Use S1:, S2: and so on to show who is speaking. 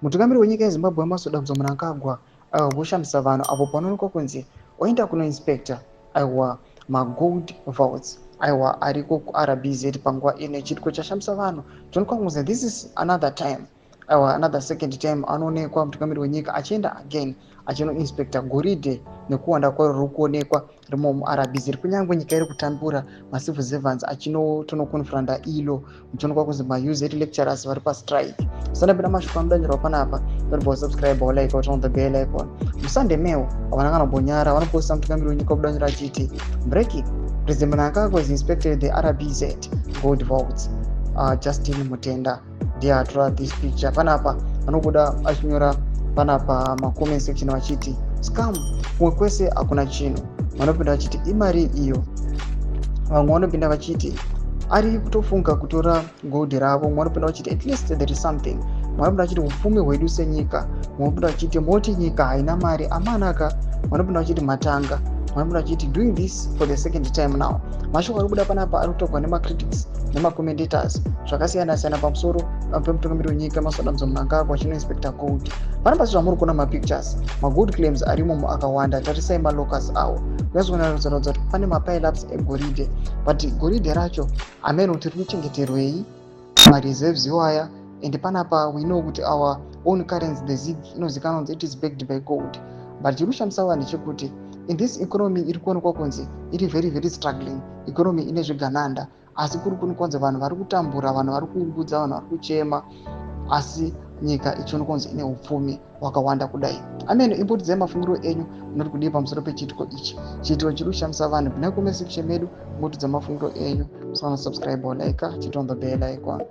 S1: Mutungamiri wenyika yeZimbabwe, Emmerson Dambudzo Mnangagwa, voshamisa vanhu apo panoonekwa kunzi oenda kunoinspecta, aiwa, magold vaults, aiwa, ariko kuRBZ panguva ino. Chiitiko chashamisa vanhu, tinoonekwa kunzi this is another time, aiwa, another second time anoonekwa mutungamiri wenyika achienda again achinoinspecta goridhe nekuwanda kwaro riri kuonekwa rimo muRBZ, kunyange nyika iri kutambura, macivil servants achinotonoconfronta ilo, muchionekwa kunzi maUZ lecturers vari pastrike. Sandapinda mashoko anodanirwa panapa, unobva usubscribe, walike, turn on the bell icon. MuSunday Mail havana kana kumbonyara, vanoposta mutungamiri wenyika kudanira achiti, "Breaking: President Mnangagwa has inspected the RBZ gold vaults." Justin Mutenda ndiye atora this picture panapa. Vanobuda achinyora panapa macomment section vachiti, "Scam, kumwe kwese hakuna chinhu." Vanopinda vachiti, "Imari iyo." Vamwe vanopinda vachiti, "Ari kutofunga kutora gold ravo." Mumwe vanopinda vachiti, "At least there is something." Mumwe vanopinda vachiti, "Upfumi hwedu senyika." Mumwe vanopinda vachiti, "Moti nyika haina mari amanaka." Vanopinda vachiti, "Matanga." Vanopinda vachiti, "Doing this for the second time now." Mashoko ari kubuda panapa ari kutogwa nemacritics nemacommentator's zvakasiyana siyana pamusoro pemutungamiri wenyika Emmerson Dambudzo Mnangagwa achinoinspecta gold panapa. Sezvamuri kuona mapictures, magold claims arimomo akawanda. Tarisai malockers awo, kunyatsokuona kuti pane mapileups egoridhe, but goridhe racho hameno kuti riri kuchengeterwei mareserves iwaya. And panapa we know kuti our own currency, the ZiG, inozikanwa kunzi it is backed by gold, but chiri kushamisa vanhu ndechekuti in this economy iri kuonekwa kunzi iri very very struggling economy, ine zvigananda, asi kuri kuonekwa kunzi vanhu vari kutambura, vanhu vari kuungudza, vanhu vari kuchema, asi nyika ichionekwa kunzi ine upfumi hwakawanda kudai. Amen. Imbotidzai mafungiro enyu, munoti kudii pamusoro pechiitiko ichi, chiitiko chiri kushamisa vanhu? Pinai comment section medu, motidza mafungiro enyu. Musana subscribe or like, chit on the bell icon.